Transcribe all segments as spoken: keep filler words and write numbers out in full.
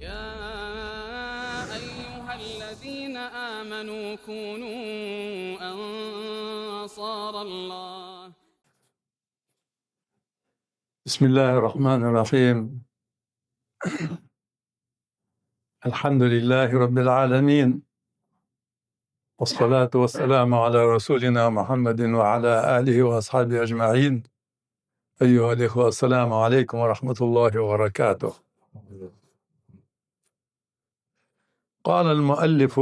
يا أيها الذين آمنوا كونوا أنصار الله. بسم الله الرحمن الرحيم. الحمد لله رب العالمين، والصلاة والسلام على رسولنا محمد وعلى آله وأصحابه أجمعين. أيها الإخوة، السلام عليكم ورحمة الله وبركاته. قال المؤلف,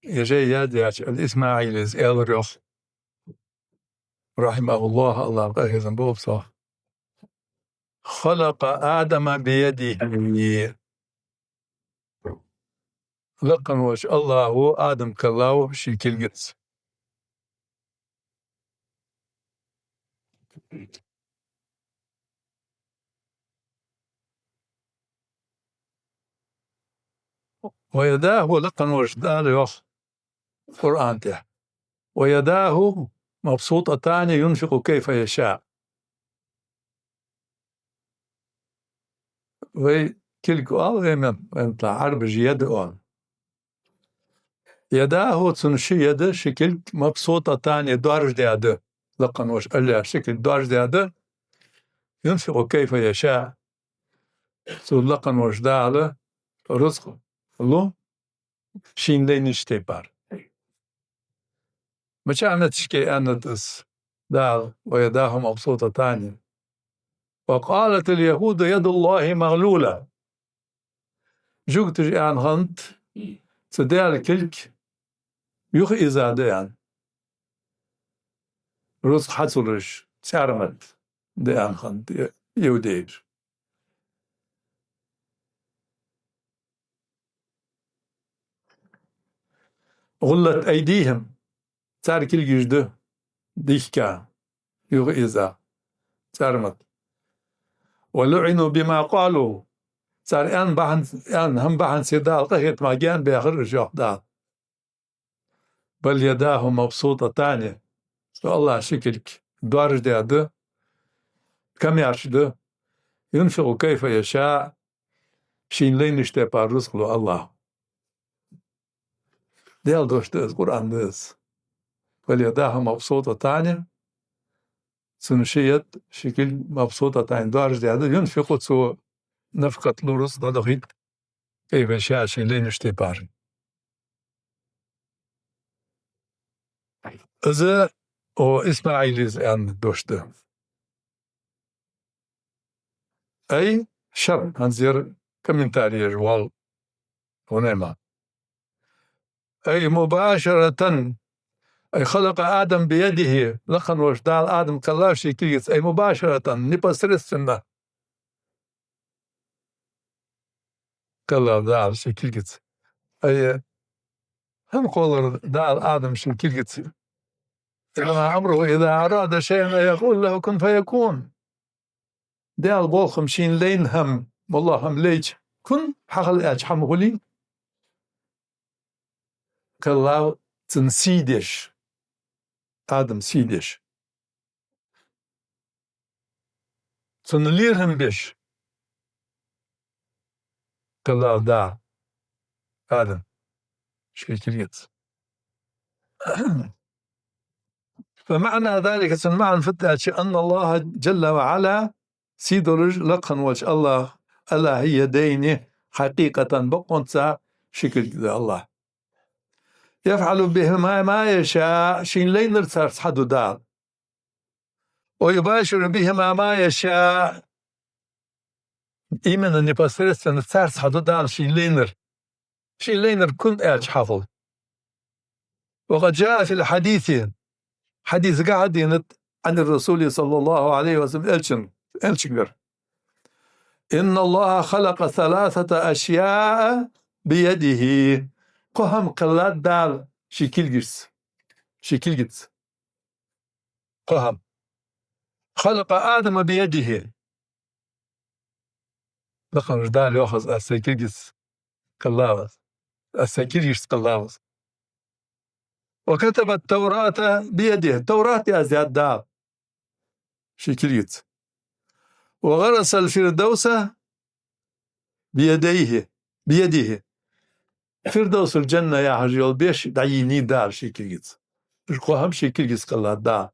ер жай яздаьча, ал-Исмаили, из аьлар йоах, رحمه الله, АллахӀ къахетам болба цох: خلق آدم بيده. Лакха волча АллахӀа Адам каллав ший кулгаца. ويداه, лакха волча Дала йоах Къуръан тӀа: ويداه مبسوطتان ينفق كيف يشاء. Вай кулг оал вай мел, вай мел Ӏарбаша яд оал. يداه, цун ши яд, ши кулг, مبسوطتان, доаржадаь да. Лакха волча АллахӀа ши кулг доаржадаь да. ينفق كيف يشاء. Цу лакха волча Дала рузкъа лу шийна лайнача тайпара. Мича метте аьннад из Дала: ويداه مبسوطتان. وقالت اليهود يد الله مغلولة. Жугташа аьнна хиннад, цу Даьла кулг юха ийза да аьнна. Рузкъа хьа ца луш, цӀармат да аьнна хиннад иудейша. غلت أيديهم, цар кулгаш да дихка, юха ийза, цӀармат. ولعنوا بما قالوا, цар аьнна бахьан, аьнна хӀама бахьанца Дала къахетамах гаьнабаьхар уж, йоах Дала. بل يداه مبسوطتان, цу АллахӀа ши кулг доаржадаь да, камаьрша да, ينفق كيف يشاء, шийна лайнача тайпара рузкъа лу АллахӀа. Даьла дош да из, Къуръан да из. بل يداه مبسوطتان, цун ши яд, ши кулг مبسوطتان доаржадаь да, ينفق, цо нафакъат лу, рузкъа дӀадохийт, كيف يشاء, шийна лайнача тайпара. Из, о, Исмаили, из аьнна дош да. أي, шархь, хӀанз ер комментарий еш вола гӀунайма. أي مباشرة, أي خلق آدم بيده, лакха волча Дала Адам каллав ший кулгаца, أي مباشرة, непосредственно каллав Дала ший кулгаца. أي, хӀама кхоллар Дала Адам ший кулгаца. إنما أمره إذا أراد شيئا أن يقول له كن فيكون. Даьла болх-м шийна лайна хӀама, моллагӀа хӀама лайча, кун, хьахила аьлча, хӀама хулий. Каллав цунна сий деш, Адам сий деш. Цунна лерхӀам беш каллав Дала Адам ший кулгаца. فمعنى ذلك, цун маӀан фуд аьлча, أن الله جل وعلا, сий долаш лакха волча АллахӀа, أله يدين, хьакъикъатан, бокъонца ши кулг да АллахӀа. يفعل بهما ما يشاء, шийна лайнар царца хьаду Дала. ويباشر بهما ما يشاء, именно, непосредственно царца хьаду Дала шийна лайнар. Шийна лайнар кун аьлча хьахул. وقد جاء في الحديث, хьадисагахь денад, عن الرسول صلى الله عليه وسلم, элчан, элчангара: إن الله خلق ثلاثة أشياء بيده. Кхо хӀама кхеллад Дала ший кулгаца, ший кулгаца. Кхо хӀама. خلق آدم بيده. Лакха волча Дала йоах из: аз сай кулгаца кхеллав аз. Аз сай кулгашца кхеллав аз. وكتب التوراة بيده. Таврат яздаьд Дала ший кулгаца. وغرس الفردوس بيديه. بيده. Фирдавсул-Джанна яхаш йола беш дӀайийнай Дала ший кулгаца. Уж кхо хӀама ший кулгаца кхеллад Дала.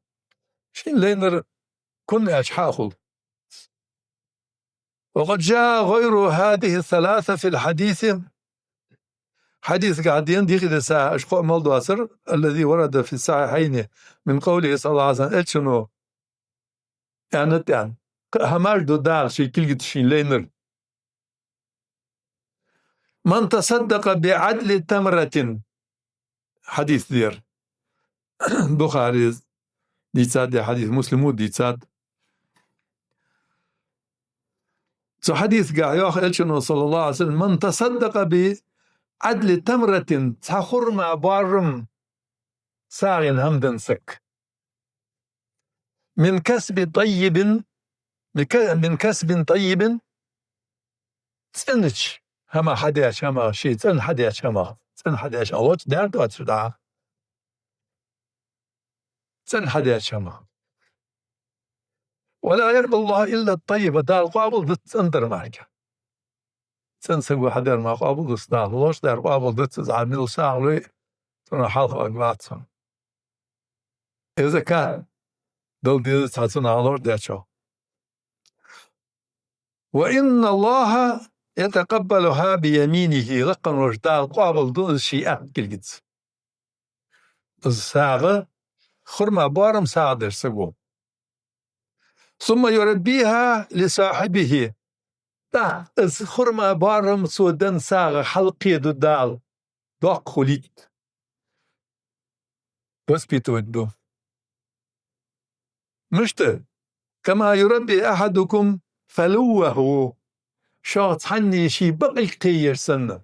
Шийна лайнар кун аьлча хьахул. وقد جاء غير هذه الثلاثة في الحديث. Хьадисагахь денна дийхадаьд уж кхо мел доацар, الذي ورد في الصحيحين من قوله صلى الله عليه وسلم, Элчано аьннад аьнна. Кхы а хӀамаш да Дала ший кулгаца шийна лайнар. من تصدق بعدل تمرة. Хьадис да ер. Бухаре дийцад ер хьадис, Муслимо дийцад. Цу хьадисагахь йоах Элчано, صلى الله عليه وسلم: من تصدق بعدل تمرة, цхьа хурма боарам сагӀийна хӀама денна саг. من كسب طيب, من ك-, من كسب طيب, цӀенача хӀамах хьадаьча хӀамах, ший цӀена хьадаьча хӀамах, цӀена хьадаьча хӀамах, лоацца дар доацар дӀа. ЦӀена хьадаьча хӀамах. ولا يقبل الله إلا الطيب, Дала къоабалдац цӀена дар мара. ЦӀена саго хьадар мара къоабалдац Дала, лоацца дар къоабалдац, из Ӏа мел сагӀа лой, цунах хьалхаваргвац хьо. Из закат дала деза цхьа цунах лоацца даьчох. وإن الله يتقبلها بيمينه, лакха волча Дала къоабалду из ший аьтта кулгаца. Из сагӀа, хурма боарам сагӀа деш саго. ثم يربيها لصاحبه. ТӀаккха из хурма боарам цо денна сагӀа хьалкхеду Дала, доккха хулийта. Воспитывать ду. Мишта? كما يربي أحدكم فلوه. Шух цхьанне ший бакъилг кхееш санна.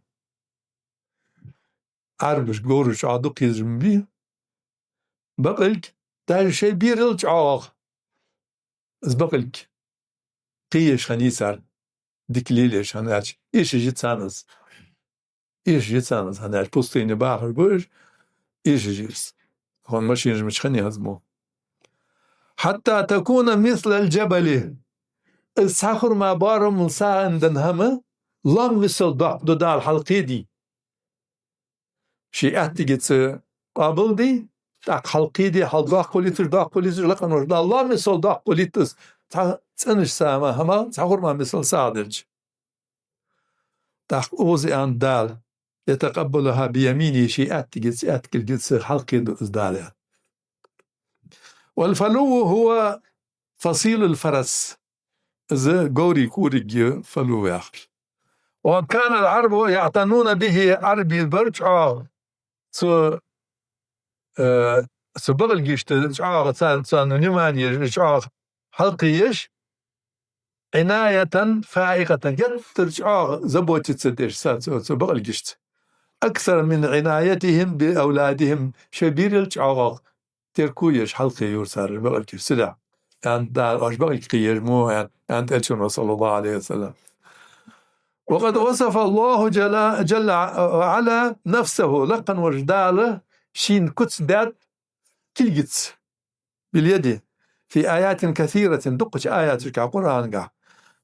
Ӏарбаша говраш чӀоагӀа дукха езаш ма бий. Бакъилг, даже шоай берал чӀоагӀагӀа. Из бакъилг кхееш хиннай цар, дика лелаеш хиннад, эшаш я царна из. Эшаш я царна из, хӀана аьлча пустыне бахаш ба уж, эшаш я из. Хьона машинаш мича хиннай хаза мо. حتى تكون مثل الجبل. Из цхьа хурма боарам сагӀийна денна хӀама лоам мисал доккха ду Дала хьалкхеде. Ший аьттагӀа цо къоабалдий, тӀаккха хьалкхеде, хьалдоккха хулийташ, доккха хулийташ, лакха волча Дала лоам мисал доккха хулийт из. Цхьа цӀенача сагӀа, хӀама, цхьа хурма мисал сагӀа делча. ТӀаккха укхаза аьннад Дала: يتقبلها بيمينه, ший аьттагӀа, аьтта кулгаца хьалкхеду из Дала. والفلو هو فصيل الفرس. Из говрий кӀориг я фалу яхар. وكان العرب يعتنون به, Ӏарбий бар чӀоагӀа цу, э, цу бакъилгашта чӀоагӀа царна, царна внимание чӀоагӀа хьалкхееш, عناية فائقة, геттара чӀоагӀа заботиться деш цу, цу, цу бакъилгашца. أكثر من عنايتهم بأولادهم, шоай берал чӀоагӀагӀа терко еш хьалкхею цар бакъилгаш селлехь. Аьннад Дала, оаш бакъилг кхееш мо, аьннад, аьннад Элчано, صلى الله عليه وسلم. وقد وصف الله جل, جل وعلا نفسه, лакха волча Дала шийна куц даьд кулгаца, باليد, في آيات كثيرة, дукхача аяташка Къуръангахь.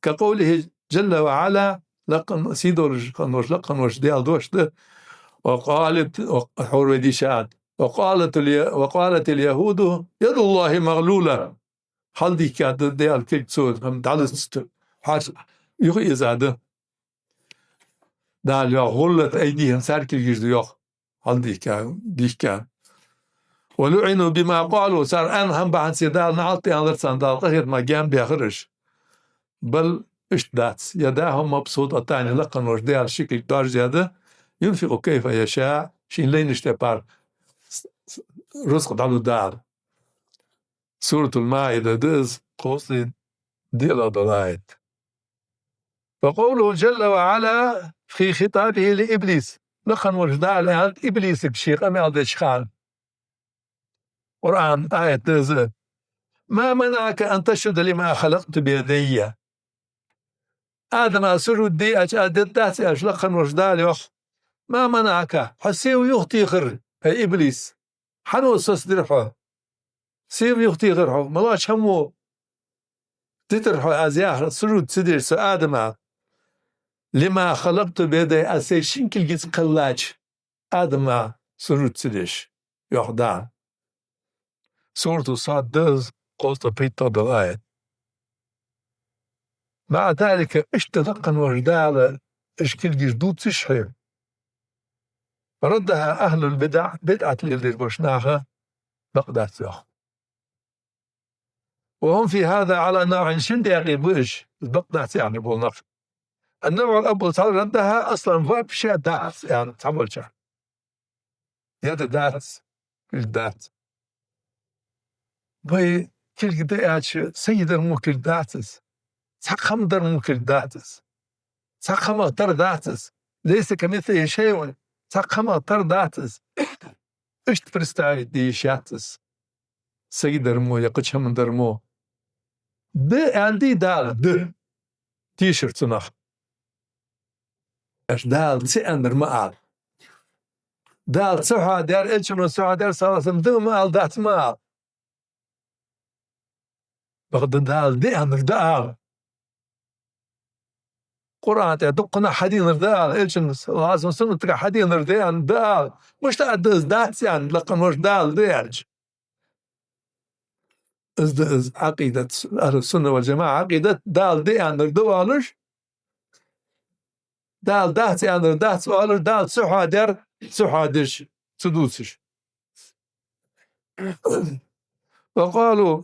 كقوله جل وعلا, лакха, сийдолаш, хинна волча, лакха волча Даьла дош да: وقالت, хьо вай дийшад, وقالت الي-, وقالت اليهود يد الله مغلولة. Хьалдийхкад Даьла кулг цо, хӀама дӀалуцду, хьарча юха эзад. Дала йоах: غلت أيديهم, цар кулгаш да йоах хьалдийхка, дийхка. ولعنوا بما قالوا, цар аьнна хӀама бахьанца Дала наӀалт аьннад царна, Дала къахетамах гаьнабаьхар уж. بل, иштта дац, يداه مبسوطتان, лакха волча Даьла ши кулг доаржадаьд, ينفق كيف يشاء, шийна лайнача тайпара с-, с-, рузкъа дӀалу Дала. Суратул-Маида да из, кхузткъеи диълагӀа дола аят. وقوله جل وعلا في خطابه لإبليس. Лакха волча Дала аьннад Иблисага ший къамаьл деча хана. Къуръан аят да из: ما منعك أن تسجد لما خلقت بيدي. Адама сужуд де аьлча, Ӏа дергдац аьлча, лакха волча Дала йоах: ما منعك, хьо сенна ва юхатехар, хӀай Иблис? Хьан ва соцадир хьо? Сенна ва юхатехар хьо? Малаш хӀама ва дитар хьо, аз яхар, сужуд ца деш цу Адама? لما خلقت بيدي, аз сай шин кулгаца кхеллача Адама сужуд ца деш, йоах Дала. Сурату Сад да из, кхузткъеи пхийтталагӀа дола аят. مع ذلك, иштта лакха волча Дала уж кулгаш дувцаш хье, ردها أهل البدع, бидӀат леладеш болча наха бакъ дац, йоах. وهم في هذا على نوعين, шин даькъе ба уж, бакъ дац яхаш бола нах. النوع الأول, цхьа, ردها أصلا вообще дац, яхаш цхьаболчар. Яд дац, кулг дац. Вай кулг да аьлча, саги дар мо кулг дац из. Цхьаккха хӀама дар мо кулг дац из. Цхьаккха хӀамах тара дац из. ليس كمثله شيء, цхьаккха хӀамах тара дац из. Иштта представить де йиш яц из. Саги дар мо, е кхыча хӀаман дар мо. Да аьннадий Дала, да. Тийшар цунах. Аш Дала ца аьннар ма ала. Дала ца хьоадаьр, Элчано ца хьоадаьр, صلى الله عليه وسلم, да ма ала, дац ма ала. Бакъда Дала да аьннар да ала. Къуръан тӀа дуккха хьаденар да ала, Элчан, صلى الله عليه وسلم, суннат тӀа хьаденар да аьнна да ала. Мишта да из, дац аьнна, лакха волча Дала да аьлча. Из да из Ӏакъидат, ахьлу сунна вал джамаӀа Ӏакъидат, Дала да аьннар да оалаш, Дала дац аьннар дац оалаш, Дала ца хьоадаьр ца хьоадеш, ца дувцаш. وقالوا,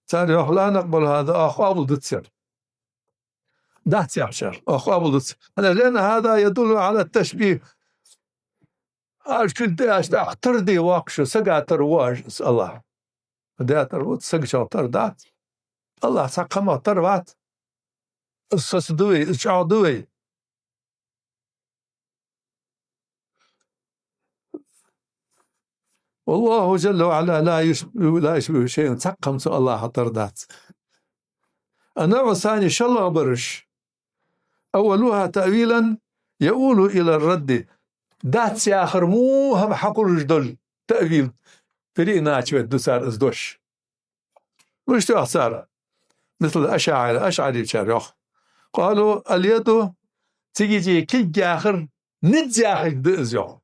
цар йоах, لا نقبل هذا, оаха къоабалдац ер. Дац яхачар, оаха къоабалдац. لأن هذا يدل على التشبيه. Аш кулг да аьлча, тӀаккха тара де воаккхаш, сага тара ва аш, из АллахӀ. Даь тара ва, сагачох тара дац. АллахӀ цхьаккха хӀамах тара вац. Из соцаду вай, из чӀоагӀду вай. والله جل وعلا لا يشبه، لا يشبه شيء, цхьаккха хӀама цу АллахӀах тара дац. النوع الثاني, шоллагӀбараш. أولها تأويلا يؤول إلى الرد. Дац яхар мо хӀама хьакхувраш дола таъвил, переиначивать ду цар из дош. Мишта йоах цар? مثل الأشاعرة, ашӀарийчар йоах. قالوا اليد, цига кулг яхар низ яхилга да из, йоах.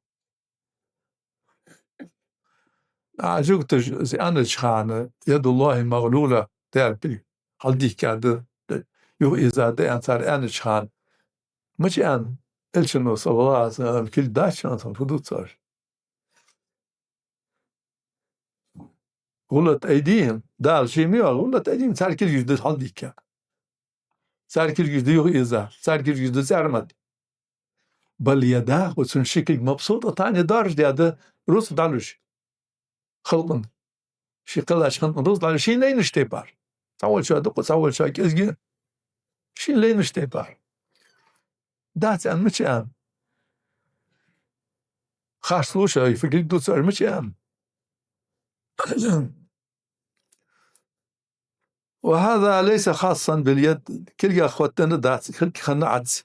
А жугташ из аьннача хана, يد الله مغلولة, Даьла кулг хьалдийхкад, юха ийзад аьнна цар аьннача хана, мича аьннад Элчано, صلى الله عليه وسلم, кулг дац шоана, фу дувц оаш? غلت أيديهم, Дала ше ма йоах, غلت أيديهم, цар кулгаш да хьалдийхка. Цар кулгаш да юха ийза, цар кулгаш да цӀармат. بل يداه, цун ши кулг مبسوطتان, доаржадаь да, рузкъа дӀалуш халкъана. Ше кхеллача халкъана рузкъа дӀалуш, шийна лайнача тайпара. Цхьаволчоа дукха, цхьаволчоа кӀезига. Шийна лайнача тайпара. Дац аьнна мича аьннад? Харц луш, ай, фу кулг дувц оаш мича аьннад? وهذا ليس خاصا باليد, кулгах хоттаденна дац, кулг хинна Ӏац.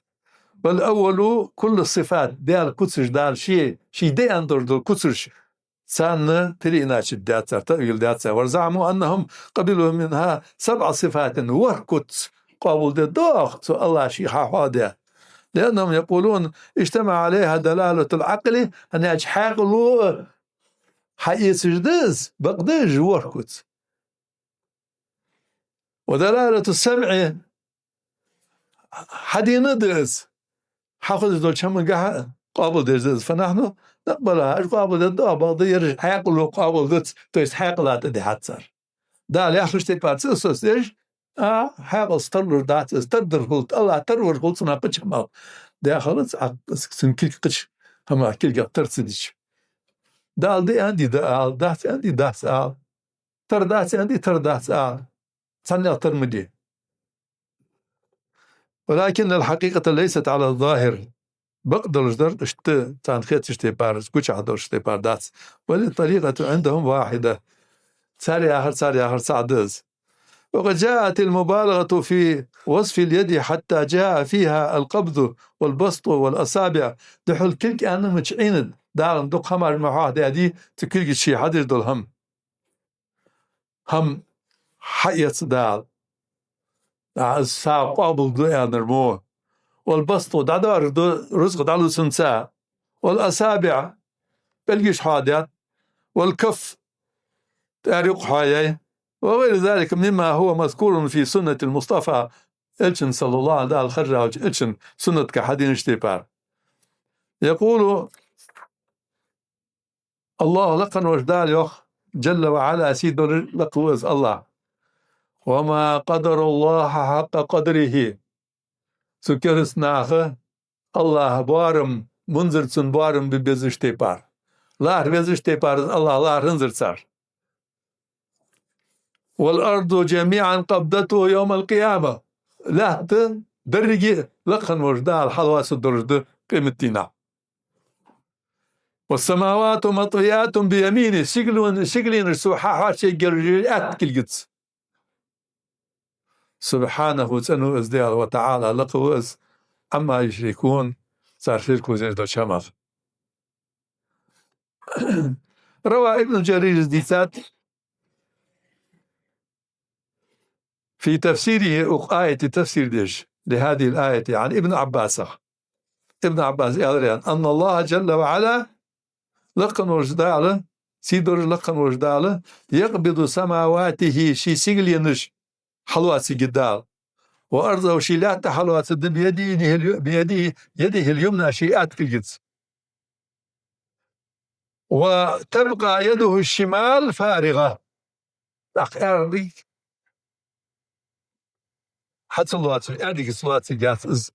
بل أولوا كل الصفات, Даьла куцаш, Дала ше, ше да аьнна долаш дола куцаш, царна переиначить даьд цар, таъвил даьд цар. وزعموا أنهم قبلوا منها سبع صفات, ворхӀ куц къоабалдергда оаха цу АллахӀа ше хьахьоадаь. لأنهم يقولون اجتمع عليها دلالة العقل, хӀана аьлча хьаькъало хьаэцаш да из, бакъда уж ворхӀ куц. ودلالة السمع, хьадена да из, хьахозаш долча хӀамангахьа къоабалдеш да из. فنحن نقبلها, уж къоабалдергда оаха, бакъда ераш хьаькъало къоабалдац, то есть хьаькъала тӀадихьад цар. Дала яхача тайпара ца соцадеш, а, хьаькъалца тарлуш дац из, тардар хул, АллахӀ тарвар хул цунах кхыча хӀамах. Даь хилац, а, цун кулг кхыча хӀамах, кулгах тара ца дича. Дала да аьннадий, да ала, дац аьннадий, дац ала. Тара дац аьннадий, тара дац ала. Цхьаннех тара ма де. ولكن الحقيقة ليست على الظاهر. Бакъдолаш дар иштта, царна хетача тайпара, гучахь долча тайпара дац. بل الطريقة عندهم واحدة. Цар яхар, цар яхар цаӀ да из. وقد جاءت المبالغة في وصف اليد حتى جاء فيها القبض والبسط والأصابع. Духхьал кулг аьнна мича Ӏийнад, Дала дукха хӀамаш ма хьоахадаьдий, цу кулгашка ше хьадеш дола хӀама. ХӀама хьаэц Дала. А, из са къоабалду аьннар мо. والبسط, дӀадоаржаду рузкъа дӀалуш цунца, والأصابع, пӀелгаш хьоадаьд, والكف, тӀарюкъ хьоаяьй, وغير ذلك مما هو مذكور في سنة المصطفى, Элчан, саллаллахӀу Ӏалайхи, Дала хержача Элчан суннатага хьаденача тайпара. يقول الله, лакха волча Дала йоах, جل وعلا, сийдолаш лакха ва из АллахӀ: وما قدروا الله حق قدره. Цу кераста наха АллахӀа боарам, мунзар цун боарам бе безача тайпара. ЛархӀа везача тайпара из АллахӀ лархӀанзар цар. والأرض جميعا قبضته يوم القيامة. Лаьтта деррига лакха волча Дала хьалоацаргдолаш да къематдийнахьа. والسماوات مطويات بيمينه. Сигален-, сигаленаш цо хьа-, хьоарчаергья аьтта кулгаца. سبحانه, цӀена ва из Даьла, وتعالى, лакха ва из, عما يشركون, цар ширк везаш долча хӀамах. روى ابن جرير, из дийцад, في تفسيره, укх аята тафсир деш, لهذه الآية, عن ابن عباس. Ибн Ӏаббаса аьлар, أن الله جل وعلا, лакха волча Дала, сийдолаш лакха волча Дала, يقبض سماواته, ший сигаленаш хьалоацаргья Дала, وأرضه, ший лаьтта хьалоацаргда, بيده اليو-, بيده, يده اليمنى, ший аьтта кулгаца. وتبقى يده الشمال فارغة. ТӀаккха аьрдиг хьа ца лоацар, аьрдигаца лоацаргьяц из.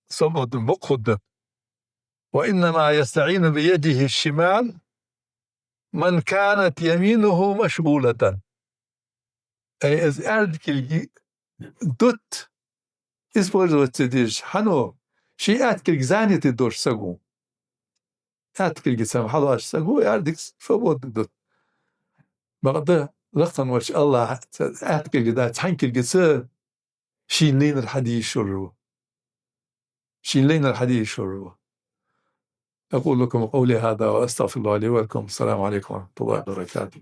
Свободно бокъонца. وإنما يستعين بيده الشمال من كانت يمينه مشغولة. Ай, из аьрда кулг дут использовать ца деш, хӀана? Ший аьтта кулг занятый долаш саг ва. Аьтта кулгаца хьалоацаш саг ва, аьрдигаца свободно дут. Бакъда лакха волча АллахӀа аьтта кулг дац, цхьан кулгаца шийна лайнар хьаде йиш йолаш ва. Шийна лайнар хьаде йиш йолаш ва. أقول لكم قولي هذا وأستغفر الله لي ولكم. السلام عليكم ورحمة الله وبركاته.